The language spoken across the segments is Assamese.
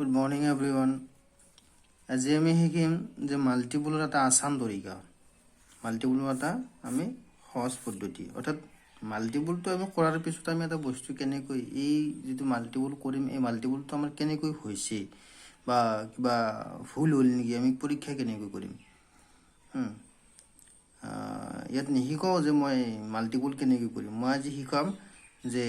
Good morning everyone. আজি আমি শিকিম যে মাল্টিপুলৰ এটা আছান তৰিকা, মাল্টিপুলৰ এটা আমি সহজ পদ্ধতি। অৰ্থাৎ মাল্টিপুলটো আমি কৰাৰ পিছত আমি এটা বস্তু কেনেকৈ, এই যিটো মাল্টিপুল কৰিম, এই মাল্টিপুলটো আমাৰ কেনেকৈ হৈছে বা কিবা ভুল হ'ল নেকি, আমি পৰীক্ষা কেনেকৈ কৰিম। ইয়াত নিশিকাওঁ যে মই মাল্টিপুল কেনেকৈ কৰিম। মই আজি শিকাম যে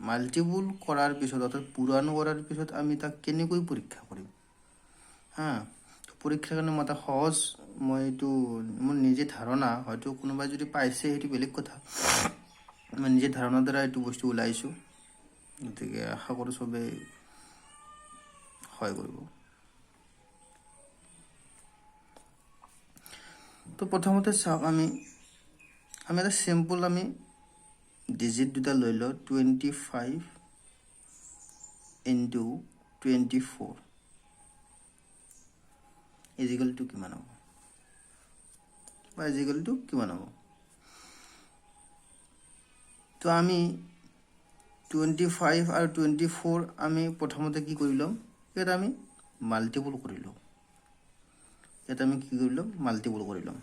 মাল্টিপুল কৰাৰ পিছত, অৰ্থাৎ পূৰণ কৰাৰ পিছত আমি তাক কেনেকৈ পৰীক্ষা কৰিম। হা, পৰীক্ষাৰ কাৰণে মই এটা সহজ, মই এইটো মোৰ নিজে ধাৰণা, হয়তো কোনোবাই যদি পাইছে সেইটো বেলেগ কথা, মই নিজে ধাৰণাৰ দ্বাৰা এইটো বস্তু ওলাইছোঁ। গতিকে আশা কৰোঁ চবেই সহায় কৰিব। তো প্ৰথমতে চাওক, আমি আমি এটা চিম্পল আমি ডিজিট দুটা লৈ লওঁ, 25 into 24 is equal to কিমান হ'ব বা is equal to কিমান হ'ব? তো আমি 25 আৰু 24 আমি প্ৰথমতে কি কৰি ল'ম? ইয়াত আমি মাল্টিপুল কৰি লওঁ। ইয়াত আমি কি কৰি ল'ম? মাল্টিপুল কৰি ল'ম।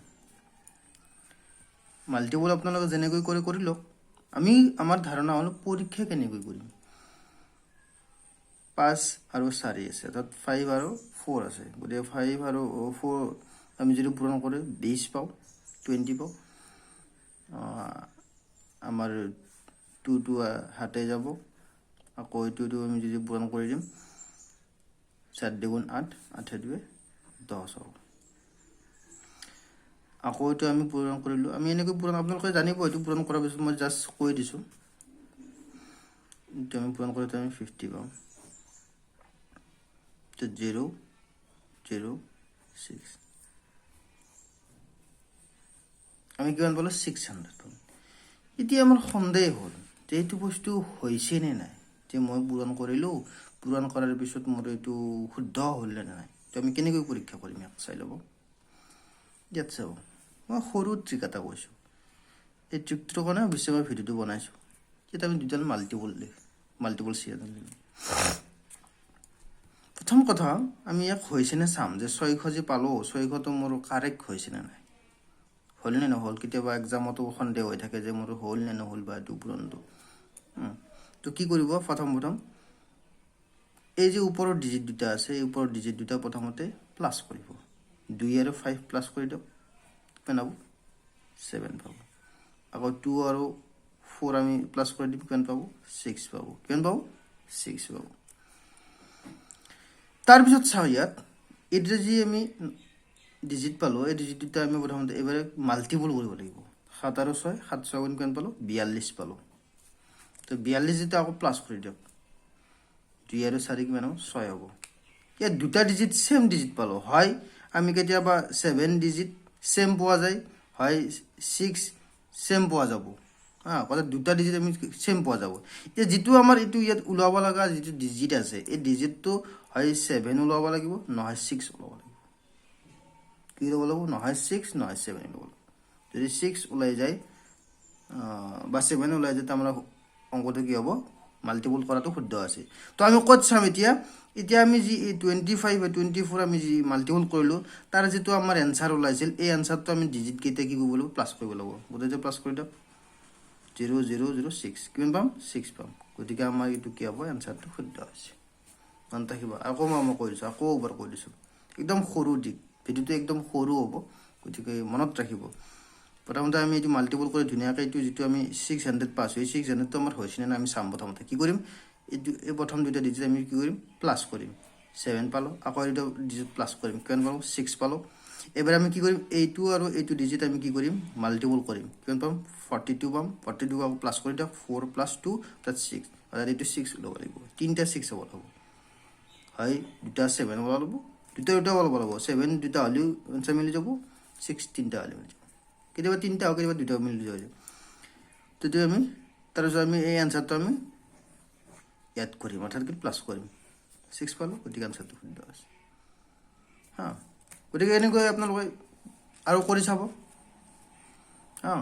মাল্টিপুল আপোনালোকে যেনেকৈ কৰে কৰি লওক। আমি আমাৰ ধাৰণা হ'ল পৰীক্ষা কেনেকৈ কৰিম। 5 আৰু 4 আছে, অৰ্থাৎ 5 আৰু 4 আছে। গতিকে 5 আৰু 4 আমি যদি পূৰণ কৰোঁ 20 পাওঁ, 20 পাওঁ। আমাৰ 2 2 হাতে যাব। আকৌ এইটো এইটো আমি যদি পূৰণ কৰি দিম, 4 দুগুণ 8, আঠে দুয়ে 10 হ'ব। আকৌ এইটো আমি পূৰণ কৰিলোঁ। আমি এনেকৈ পূৰণ, আপোনালোকে জানিব, এইটো পূৰণ কৰাৰ পিছত মই জাষ্ট কৈ দিছোঁ। এইটো আমি পূৰণ কৰোঁতে আমি 50 পাম। তো 0 0 6, আমি কিমান পালোঁ? 600 পালোঁ। এতিয়া আমাৰ সন্দেহ হ'ল যে এইটো বস্তু হৈছে নে নাই, যে মই পূৰণ কৰিলোঁ, পূৰণ কৰাৰ পিছত মোৰ এইটো শুদ্ধ হ'ল নে নাই। তো আমি কেনেকৈ পৰীক্ষা কৰিম ইয়াক চাই ল'ব। ইয়াত চাব, মই সৰু ট্ৰিক এটা কৈছোঁ। এই ট্ৰিকটোৰ কাৰণে অৱশ্যে মই ভিডিঅ'টো বনাইছোঁ। ইয়াত আমি দুজন মাল্টিপুল চি। প্ৰথম কথা, আমি ইয়াক হৈছেনে চাম যে 600 যে পালোঁ, 600টো মোৰ কাৰেক্ট হৈছেনে নাই, হ'ল নে নহ'ল। কেতিয়াবা এক্সামতো সন্দেহ হৈ থাকে যে মোৰ হ'ল নে নহ'ল বা এইটো পূৰণটো। তো কি কৰিব? প্ৰথম প্ৰথম এই যে ওপৰৰ ডিজিট দুটা আছে, এই ওপৰৰ ডিজিট দুটা প্ৰথমতে প্লাছ কৰিব। 2 আৰু 5 প্লাছ কৰি দিয়ক, কিমান পাব? 7 পাব। আকৌ 2 আৰু 4 আমি প্লাছ কৰি দিম, কিমান পাব? 6 পাব। কিমান পাব? 6 পাব। তাৰপিছত চাওঁ, ইয়াত এইটো যি আমি ডিজিট পালোঁ, এই ডিজিট দুটা আমি প্ৰথমতে এইবাৰ মাল্টিপুল কৰিব লাগিব। 7 আৰু 6, 7 6 গুণ কিমান পালোঁ? 42 পালোঁ। তো 42 যিটো আকৌ প্লাছ কৰি দিয়ক, 2 আৰু 4 কিমান হ'ব? 6 হ'ব। ইয়াত দুটা ডিজিট ছেম ডিজিট পালোঁ। হয় আমি কেতিয়াবা 7 ডিজিট ছেম পোৱা যায়, হয় 6 ছেম পোৱা যাব। হা, কথা দুটা ডিজিট আমি ছেম পোৱা যাব। এতিয়া যিটো আমাৰ এইটো ইয়াত ওলাব লগা যিটো ডিজিট আছে, এই ডিজিটটো হয় 7 ওলাব লাগিব, নহয় 6 ওলাব লাগিব। কি ওলাব লাগিব? নহয় 6, নহয় 7 ওলাব লাগিব। যদি 6 ওলাই যায় বা 7 ওলাই যায়, তাৰমানে অংকটো কি হ'ব? মাল্টিপুল কৰাটো শুদ্ধ আছে। তো আমি ক'ত চাম এতিয়া? এতিয়া আমি যি 25, 24 আমি যি মাল্টিপুল কৰিলোঁ, তাৰ যিটো আমাৰ এনচাৰ ওলাইছিল, এই এনচাৰটো আমি ডিজিট কেইটা কি কৰিব লাগিব? প্লাছ কৰিব লাগিব। গোটেইটো প্লাছ কৰি দিয়ক, 0 0 0 6, কিমান পাম? 6 পাম। গতিকে আমাৰ এইটো কি হ'ব? এনচাৰটো শুদ্ধ হৈছে। মনত ৰাখিব, আকৌ মই কৈ দিছোঁ, আকৌ এবাৰ কৈ দিছোঁ, একদম সৰু দিশ, ভিডিঅ'টো একদম সৰু হ'ব, গতিকে মনত ৰাখিব। প্ৰথমতে আমি এইটো মাল্টিপুল কৰি ধুনীয়াকৈ এইটো যিটো আমি 600 পাইছোঁ, এই 600টো আমাৰ হৈছেনে নাই আমি চাম। প্ৰথমতে কি কৰিম? এইটো এই প্ৰথম দুটা ডিজিট আমি কি কৰিম? প্লাছ কৰিম। 7 পালোঁ। আকৌ এইটো ডিজিট প্লাছ কৰিম, কিমান পালোঁ? 6 পালোঁ। এইবাৰ আমি কি কৰিম? এইটো আৰু এইটো ডিজিট আমি কি কৰিম? মাল্টিপুল কৰিম। কিমান পাম? 42 পাম। 42 আকৌ প্লাছ কৰি দিয়ক, 4 প্লাছ 2, তাত 6, অৰ্থাৎ এইটো 6 ওলাব লাগিব। তিনিটা 6 হ'ব লাগিব। হয় দুটা 7 ওলাব লাগিব, দুটা দুটা ওলাব লাগিব। 7 দুটা হ'লেও এনচাৰ মিলি যাব, 6 তিনিটা হ'লেও মিলি যাব। কেতিয়াবা তিনিটা হ'ব, কেতিয়াবা দুটা মিলি যাব। তেতিয়া আমি তাৰপিছত আমি এই এনচাৰটো আমি ইয়াত কৰিম, অৰ্থাৎ কি প্লাছ কৰিম। 6 পালোঁ, গতিকে এনচাৰটো শুদ্ধ আছে। হা, গতিকে এনেকৈ আপোনালোকে আৰু কৰি চাব। হা,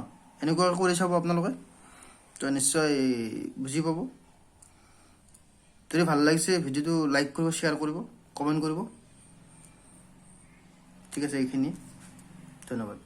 এনেকুৱা কৰি চাব আপোনালোকে, তো নিশ্চয় বুজি পাব। যদি ভাল লাগিছে ভিডিঅ'টো লাইক কৰিব, শ্বেয়াৰ কৰিব, কমেণ্ট কৰিব। ঠিক আছে, এইখিনি। ধন্যবাদ।